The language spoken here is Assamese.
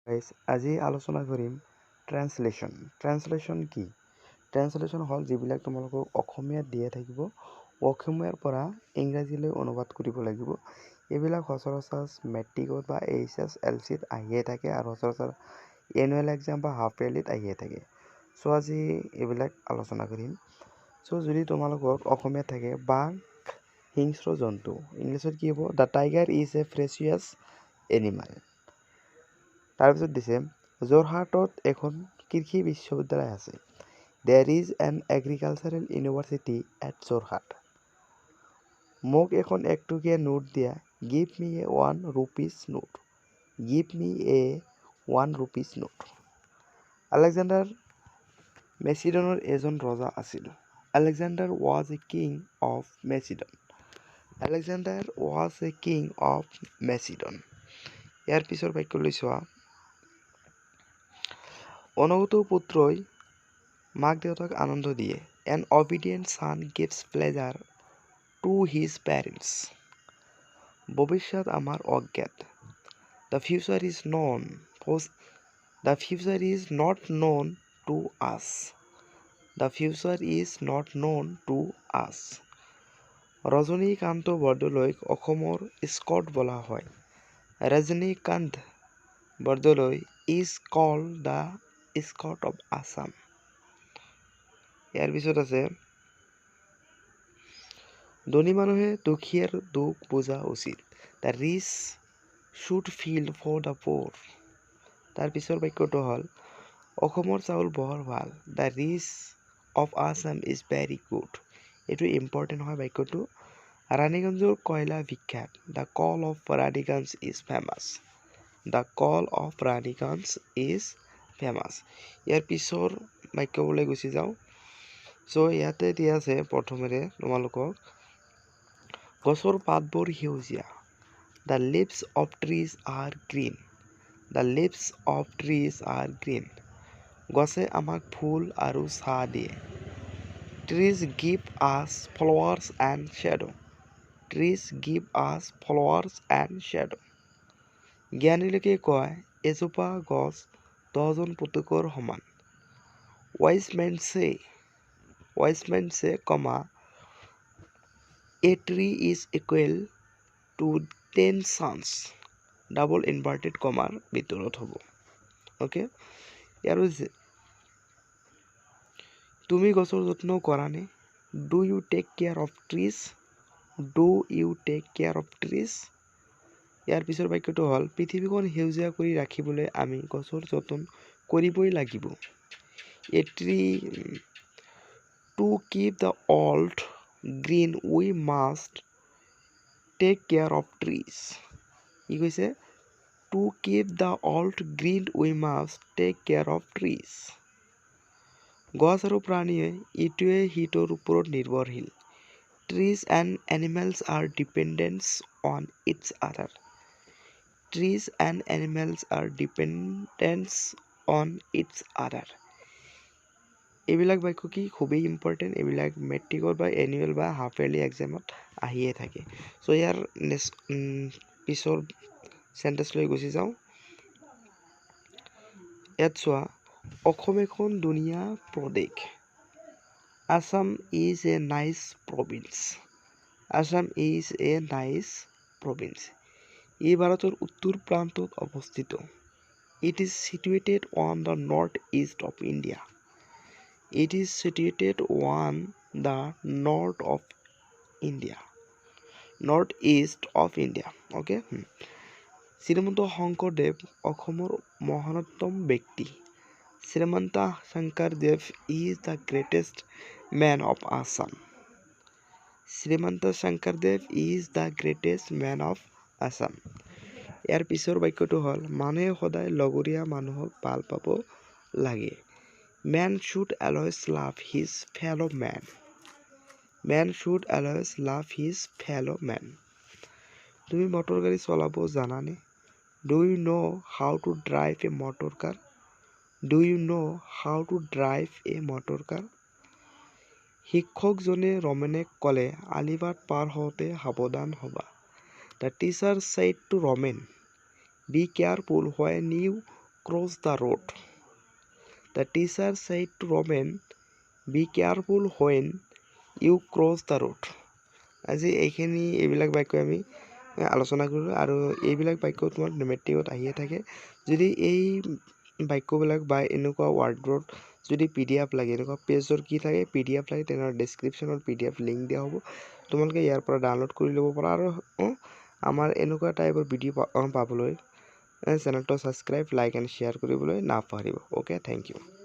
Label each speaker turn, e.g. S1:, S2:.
S1: গাইজ, আজি আলোচনা কৰিম ট্ৰেন্সলেশ্যন। ট্ৰেন্সলেশ্যন কি? ট্ৰেন্সলেশ্যন হ'ল যিবিলাক তোমালোকক অসমীয়াত দিয়া থাকিব, অসমীয়াৰ পৰা ইংৰাজীলৈ অনুবাদ কৰিব লাগিব। এইবিলাক সচৰাচৰ মেট্ৰিকত বা এইচএছএলচিত আহিয়ে থাকে আৰু সচৰাচৰ এনুৱেল এক্সাম বা হাফ ইয়াৰলিত আহিয়ে থাকে। চ' আজি এইবিলাক আলোচনা কৰিম। চ' যদি তোমালোকক অসমীয়াত থাকে, বাঘ হিংস্ৰ জন্তু, ইংলিছত কি হ'ব? The tiger is a ferocious animal. তাৰপিছত দিছে, যোৰহাটত এখন কৃষি বিশ্ববিদ্যালয় আছে। There is an agricultural university at Jorhat. মোক এখন একটকীয়া নোট দিয়া। Give me a 1 rupees note. Give me a 1 rupees note. Alexander মেচিডনৰ এজন ৰজা আছিল। Alexander was a king of Macedon. Alexander was a king of Macedon. ইয়াৰ পিছৰ বাক্যলৈ চোৱা। অনুগত পুত্ৰই মাক দেউতাক আনন্দ দিয়ে। An obedient son gives pleasure to his parents. ভৱিষ্যত আমাৰ অজ্ঞাত। The future is not known to us. The future is not known to us. Rajinikanth বৰদলৈক অসমৰ স্কট বোলা হয়। Rajinikanth Bordoloi is called the Scott of Assam. ইয়াৰ পিছত আছে, ধনী মানুহে দুখীয়াৰ দুখ বুজা উচিত। The rich should feel for the poor. তাৰ পিছৰ বাক্যটো হ'ল, অসমৰ চাউল বৰ ভাল। The rice of Assam is very good. এইটো ইম্পৰ্টেণ্ট হয় বাক্যটো। ৰাণীগঞ্জৰ কয়লা বিখ্যাত। The coal of Raniganj is famous. The coal of Raniganj is famous. ইয়াৰ পিছৰ বাক্যবোৰলৈ গুচি যাওঁ। চ' ইয়াতে দিয়া আছে প্ৰথমতে তোমালোকক, গছৰ পাতবোৰ সেউজীয়া। The leaves of trees are green. The leaves of trees are green. গছে আমাক ফুল আৰু ছাঁ দিয়ে। Trees give us flowers and shadow. Trees give us flowers and shadow. জ্ঞানী লোকে কয়, এজোপা গছ দহজন পুতেকৰ সমান। Wise men say, comma, a tree is equal to 10 sons. Double inverted কমাৰ ভিতৰত হ'ব। অ'কে, ইয়াৰ তুমি গছৰ যত্ন কৰানে? Do you take care of trees? Do you take care of trees? ইয়াৰ পিছৰ বাক্যটো হ'ল, পৃথিৱীখন সেউজীয়া কৰি ৰাখিবলৈ আমি গছৰ যতন কৰিবই লাগিব। A tree to keep the world green, we must take care of trees. কি কৈছে? To keep the world green, we must take care of trees. গছ আৰু প্ৰাণীয়ে ইটোৱে সিটোৰ ওপৰত নিৰ্ভৰশীল। Trees and animals are dependent on each other. Trees and animals are dependent on each other. এইবিলাক বাক্য কি খুবেই ইম্পৰ্টেণ্ট। এইবিলাক মেট্ৰিকত বা এনুৱেল বা হাফ ইয়াৰলি এক্সামত আহিয়ে থাকে। চ' ইয়াৰ নেক্সট পিছৰ চেণ্টেঞ্চ লৈ গুচি যাওঁ। ইয়াত চোৱা, অসম এখন ধুনীয়া প্ৰদেশ। Assam is a nice province. Assam is a nice province. ই ভাৰতৰ উত্তৰ প্ৰান্তত অৱস্থিত। It is situated on the north east of India. It is situated on the north of India, north east of India. Okay. Srimanta Sankardev অসমৰ মহানতম ব্যক্তি। Srimanta Sankardev is the greatest man of Assam. Srimanta Sankardev is the greatest man of Assam. ইয়াৰ পিছৰ বাক্যটো হ'ল, মানুহে সদায় লগৰীয়া মানুহক ভাল পাব লাগে। Man should always love his fellow man. Man should always love his fellow man. তুমি মটৰ গাড়ী চলাব জানানে? Do you know how to drive a motor car? Do you know how to drive a motor car? শিক্ষকজনে ৰমেনক ক'লে, আলিবাট পাৰ হওঁতে সাৱধান হ'বা। The teacher said to Ramen, be careful when you cross the road. The teacher said to Ramen, "Be careful when you cross the road." আজি এইখিনি এইবিলাক বাক্য আমি আলোচনা কৰিলোঁ আৰু এইবিলাক বাক্য তোমাৰ মেট্ৰিকত আহিয়ে থাকে। যদি এই বাক্যবিলাক বা এনেকুৱা ৱাৰ্ডৰ যদি পিডিএফ লাগে, এনেকুৱা পেজৰ কি থাকে, পিডিএফ লাগে, তেনেহ'লে ডেছক্ৰিপশ্যনত পিডিএফ লিংক দিয়া হ'ব। তোমালোকে ইয়াৰ পৰা ডাউনলোড কৰি ল'ব পাৰা। আৰু আমাৰ এনেকুৱা টাইপৰ ভিডিঅ' পাবলৈ চেনেলটো ছাবস্ক্ৰাইব, লাইক এণ্ড শ্বেয়াৰ কৰিবলৈ নাপাহৰিব। Okay, thank you.